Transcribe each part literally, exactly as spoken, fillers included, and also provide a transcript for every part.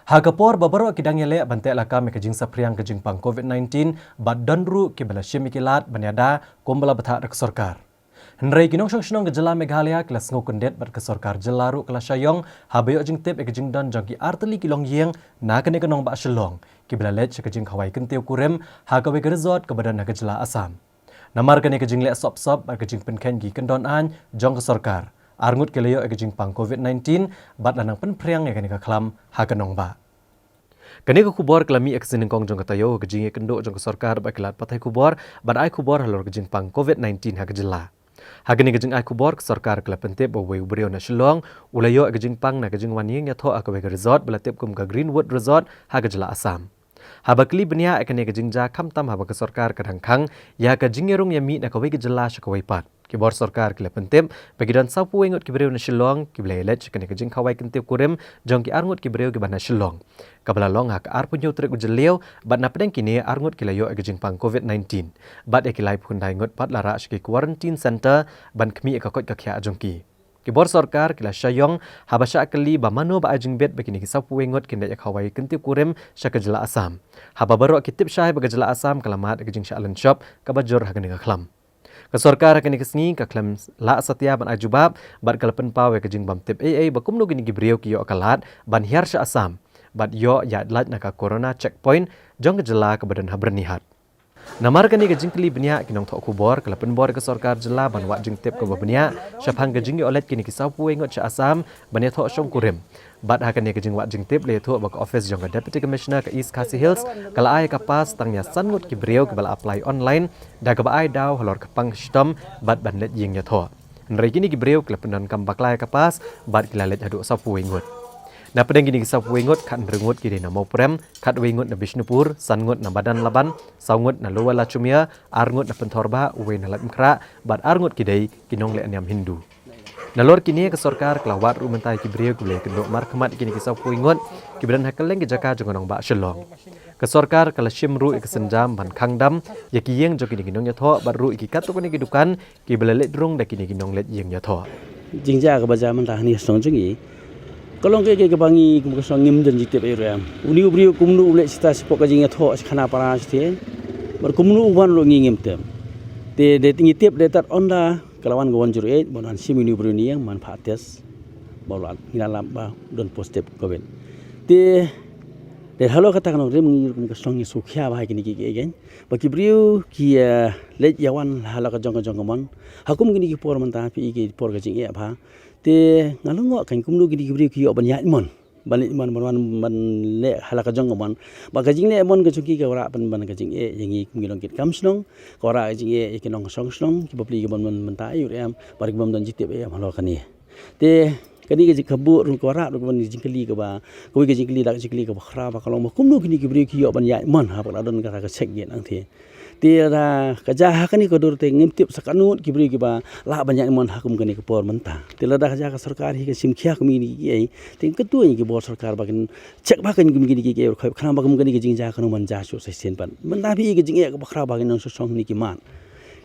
Ha ka por ba baroh ki dang ïaleh ban teh lakam ïa ka jingsaphriang ka jingpang COVID nineteen, bad don ruh kiba la shim ïa ki lad ban ïada kumba la bthah da ka sorkar. Hynrei ki nongshong shnong ka jylla Meghalaya ki la sngewkyndit bad ka sorkar jylla ruh ka la sha ïong haba ïoh jingtip ïa ka jingdon jong ki artylli ki longïing na kane ka nongbah Shillong, kiba la leit sha ka jingkhawai kyntiew kurim ha kawei ka resort kaba don ha ka jylla Assam. Namar kane ka jingleh sop sop bad ka jingpynkheiñ ki kyndon aiñ jong ka sorkar, arngut ki la ïoh ïa ka jingpang COVID nineteen bad la nang pynphriang ïa kane ka khlam ha ka nongbah. Kane ka khubor ka la mih ïa ka sien nyngkong jong ka taïew ha ka jingïakynduh jong ka sorkar bad ki lad pathai khubor ban ai khubor halor ka jingpang COVID nineteen ha ka jylla. Ha kane ka jingai khubor, ka sorkar ka la pyntip ba uwei u briew na Shillong u la ïoh ïa ka jingpang na ka jingwan ïeng ïathoh ha kawei ka resort ba la tip kum ka Greenwood Resort ha ka jylla Assam. Haba kylli bniah ïa kane ka jingjia, khamtam haba ka sorkar ka dang khang ïa ka jingïarung ïamih na kawei ka jylla sha kawei pat, ki bor sorkar ki la pyntip ba ki don sawphew wei ngut ki briew na Shillong kiba la ïaleit sha kane ka jingkhawai kyntiew kurim jong ki arngut ki briew kiba na Shillong, kaba la long ha ka arphew hynñiew tarik u Jylliew, bad na pdeng kine arngut ki la ïoh ïa ka jingpang COVID nineteen, bad ïa ki laiphew khyndai ngut pat la rah sha ki quarantine center ban khmih ïa ka koit ka khiah jong ki. Ki bor sorkar ki la sha ïong haba shah kylli ba mano ba ai jingbit ba kine ki sawphew wei ngut kin leit ïakhawai kyntiew kurim sha ka jylla Assam, haba baroh ki tip shai ba ka jylla Assam ka la mad ïa ka jingshah lynshop kaba jur ha kane ka khlam. Ka sorkar ha kane ka sngi ka khlem lah satia ban ai jubab bad ka la pynpaw ïa ka jingbymtip ei ei ba kumno kine ki briew ki ïoh ka lad ban hiar sha Assam bad ïoh ïaid lait na ka Corona Checkpoint jong ka jylla kaba don ha Byrnihat. Namar kane ka jingkylli bniah, ki nongthoh khubor ki la pynbor ïa ka sorkar jylla ban wad jingtip kaba bniah shaphang ka jingïoh leit kine ki sawphew wei ngut sha Assam ban ïathoh shongkurim. Bad ha kane ka jingwad jingtip la ïathuh ba ka office jong ka Deputy Commissioner ka East Khasi Hills ka la ai ïa ka pass tang ïa san ngut ki briew kiba la apply online, da kaba ai daw halor ka pang ka shitom bad ban leit ïing ïathoh. Hynrei kine ki briew ki la pyndonkam bakla ïa ka pass bad ki la leit haduh sawphew wei ngut. Na pdeng kine ki sawphew wei ngut, khathynriew ngut ki dei na Mawprem, khatwei ngut na Bishnupur, san ngut na Madanlaban, saw ngut na Lower Lachumiere, ar ngut na Pynthorbah, uwei na Laitumkhrah, bad ar ngut ki dei ki nongleh niam Hindu. Nalor kine, ka sorkar ka la wad ruh mynta ïa ki briew kiba la ïakynduh markhmat ïa kine ki sawphew wei ngut kiba don ha kylleng ki jaka jong ka nongbah Shillong. Ka sorkar ka la shim ruh ïa ka sienjam ban khang dam ïa ki ïing jong kine ki nongïathoh bad ruh ïa ki katto katne ki dukan kiba la leit rung da kine ki nongleit ïing ïathoh. Jingjia kaba jia mynta hangne ha shnong jong ngi ka long kaei kaei kaba ngi kum ka shnong ngim don jingtip ei ruh em. Une u briew kumno u leit shata shapoh ka jingïathoh sha Khanapara shatei, bad kumno u wan ruh ngi ngim tip. Te, te ngi tip da tad ynda ka la wan ka one zero eight ban wan shim ïa une u briew na ïing ban phah test, ba u la, ngi la lap ba u don positive COVID. Te, te halor kata ka nongrim ngi kum ka shnong ngi sngewkhia bha ïa kine kiei kiei, ba ki briew ki, eh, leit ïawan halor ka jong ka jong ka mon ha kum kine ki por mynta, phi i ki por ka jingeh bha. Te nga la ngoh kan kumno kine ki briew ki ïoh ban ïaid mon, ban leit mon, ban wan, ban leh halor ka jong ka mon. Ba ka jingleh mon ka jong ki ka wanrah ban, ban ka jingeh ïa ngi kum ki nongkitkam shnong, ka wanrah ka jingeh ïa ki nongshong shnong, ki bapli ki bym don mynta ei ruh em, bad ki bym don jingtip ei em halor kane. Te kane ka jingkyrkhu ruh ka wanrah ruh ka ban jingkylli kaba, kawei ka jingkylli, da ka jingkylli kaba khraw bha ka long ba kumno kine ki briew ki ïoh ban ïaid mon haba la don kata ka check gate nangtei. Te lada ka jia ha kane ka dur te ngim tip sa katno ngut ki briew kiba lah ban ïaid mon ha kum kane ka por mynta. Te lada ka jia ka sorkar hi ka shim khia kum kine kiei, te kyntu ïa ki bor sorkar ba kin check bha kum kine kiei, khnang ba kum kane ka jingjia kano man jia shuh sa shisien pat. Mynta phi i ka jingeh kaba khraw bha ki nongshong shnong kine ki mad.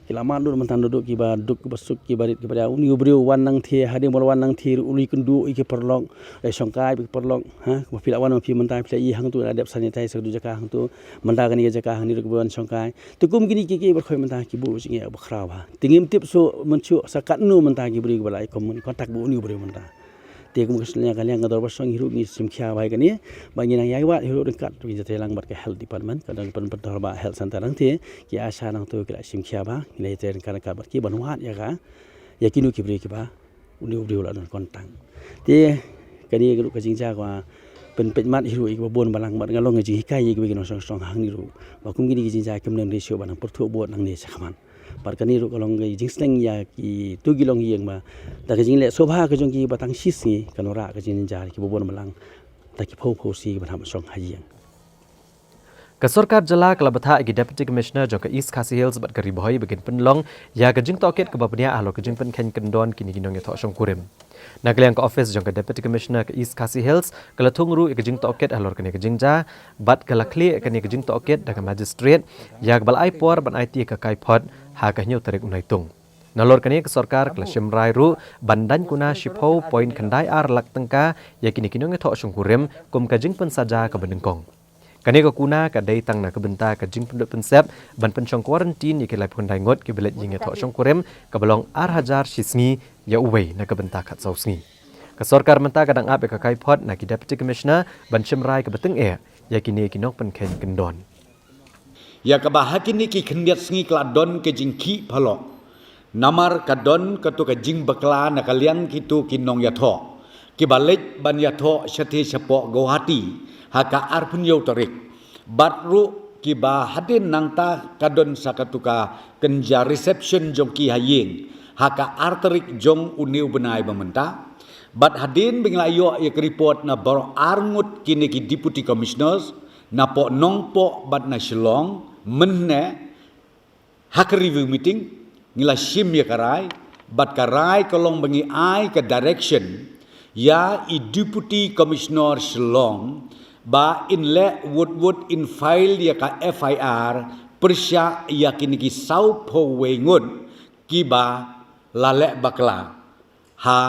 Ki la mad lut mynta naduh kiba duk kiba suk, kiba rit kiba riaw. Une u briew wan nangtei, hadien ba la wan nangtei ruh u la ïakynduh ïa ki paralok, u la shongkai bad ki paralok, ha, ba phi la wan ma phi mynta phi la i hangto, la dep sanitize ha kato ka jaka hangto. Mynta kane ka jaka hangne ruh kaba wan shongkai. Te kum kine kiei kiei baroh mynta ki buh jingeh ba khraw bha. Te ngim tip shuh mynshuh sa katno mynta ki briew kiba la ïa contact bad une u briew mynta. Te kum ka shnong, ka liang ka dorbar shnong hi ruh ngi shim khia bha ïa kane, ba ngi nang ïai wad hi ruh ryngkat ruh ngi ïatrei lang bad ka health department, ka dang pyn, Pynthorbah Health Centre nangtei, ki ASHA nangto ki la shim khia bha, ngi la ïatrei ryngkat ryngkat bad ki ban wad ïa ka, ïa kino ki briew kiba une u briew u la don contact. Te kane ka ruh ka jingjia kaba pynpeit mat hi ruh ïa kiba bun balang, bad ka long ka jinghikai ïa kiwei ki nongshong shnong hangne ruh, ba kum kine ki jingjia kim dei shuh ban nang pyrthuh bud nangne shakhmat. Bad kane ruh ka long ka jingsneng ïa kito ki longïing ba da ka jingleh sngewbha ka jong ki ba tang shi sngi kan wanrah ka jingjynjar ïa kiba bun balang, da ki phew phew sngi kiban hap shong ha ïing. Ka sorkar jylla ka la bthah ïa ki Deputy Commissioner jong ka East Khasi Hills bad ka Ri Bhoi ba kin pynlong ïa ka jingtohkit kaba bniah halor ka jingpynkheiñ kyndon kine ki nongïathoh shongkurim. Na ka liang ka office jong ka Deputy Commissioner ka East Khasi Hills ka la thung ruh ïa ka jingtohkit halor kane ka jingjia, bad ka la khlieh ïa kane ka jingtohkit da ka Magistrate ïa kaba la ai por ban aiti ïa ka kaiphod ha ka hynñiew tarik u Naitung. Nalor kane ka sorkar ka la shim rai ruh ban daiñ kuna shiphew point khyndai ar lak tyngka ïa kine ki nongïathoh shongkurim kum ka jingpynsaja kaba nyngkong. Kane ka kuna ka dei tang na ka bynta ka jingpynlut pynsep ban pynshong quarantine ïa ki laiphew khyndai ngut kiba leit ïeng ïathoh shongkurim kaba long ar hajar shi sngi ïa uwei na ka bynta khatsaw sngi. Ka sorkar mynta ka dang ap ïa ka kaiphod na ki Deputy Commissioner ban shim rai kaba tyngeh ïa kine ki nongpynkheiñ kyndon. Ïa kaba ha kine ki khyndiat sngi ka la don ka jingkhih phalok. Namar ka don kato ka jingbakla na ka liang kito ki nongïathoh kiba leit ban ïathoh shatei shapoh Guwahati ha ka arphew hynñiew tarik. Bad ruh kiba hadien nangta ka don sa kato ka kynja reception jong ki ha ïing ha ka ar tarik jong une u bnai ba mynta. Bad hadien ba ngi la ïoh ïa ka report na baroh ar ngut kine ki Deputy Commissioners, napoh Nongpoh bad na Shillong, mynne ha ka review meeting ngi la shim ïa ka rai, bad ka rai ka long ba ngi ai ka direction ïa i Deputy Commissioner Shillong ba in leh wut wut in file ïa ka F I R pyrshah ïa kine ki sawphew wei ngut kiba la leh bakla ha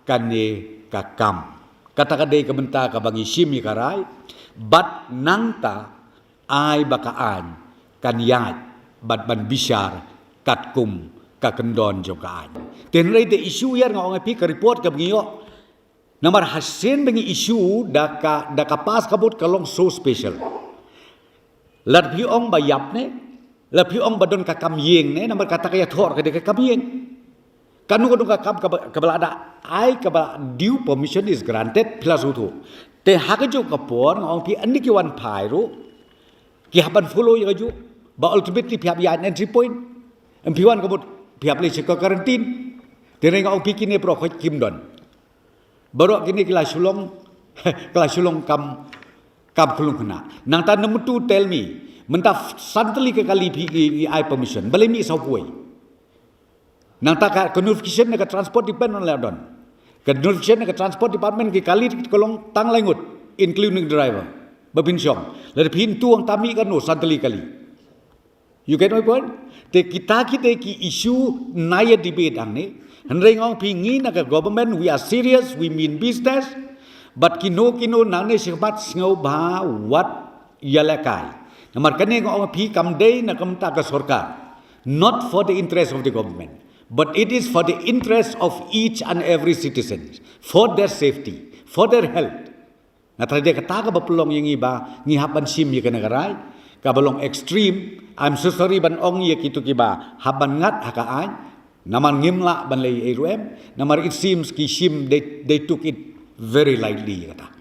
kane ka kam. Kata ka dei ka bynta kaba ngi shim ïa ka rai, bad nangta ai ba ka aiñ kan ïaid bad ban bishar katkum ka kyndon jong ka aiñ. Te hynrei da issue ïa nga ong ïa phi ka report kaba ngi ïoh. Namar hasien ba ngi issue da ka, da ka pass ka vote ka long so special. Lada phi ong ba ïap ne, lada phi ong ba don ka kam ïeng ne, namar kata ka ïathoh ka dei ka kam ïeng. Kano kano ka kam kaba, kaba la da ai kaba due permission is granted phi la sngewthuh. Te ha kajuh ka por nga ong phi ynda ki wan phai ruh ki hap ban follow ïa kajuh ba ultimately phi hap ïaid na entry point. Em phi wan ka mut phi hap leit sha ka quarantine. Te nga ong phi kine baroh khoit kim don. Baroh kine ki la shu long, ki la shu long kam, kam khlung khynnah. Nangta number two tell me, mynta san tylli ka kali phi i, i ai permission. Balei mih sawphew wei. Nangta ka, ka notification na ka transport department la don. Ka notification na ka transport department ki kali ka long tang lai ngut, including driver. Ba pynshong. Lada phin tuh ong ta mih kano san tylli kali. You get my point? Te kita ki dei ki issue na ïa debate hangne. Hynrei nga ong phi ngi na ka government, we are serious, we mean business. But kino kino nangne shakhmat sngewbha wat ïalehkai. Namar kane nga ong phi kam dei na ka bynta ka sorkar. Not for the interest of the government, but it is for the interest of each and every citizen, for their safety, for their health. Nga tharai dei kata kaba pynlong ïa ngi ba ngi hap ban shim ïa kane ka rai kaba long extreme. I'm so sorry ban ong ïa kito kiba hap ban ngat ha ka aiñ. Namar ngim lah ban leh ei ruh em. Namar it seems ki shim, they, they took it very lightly ïa kata.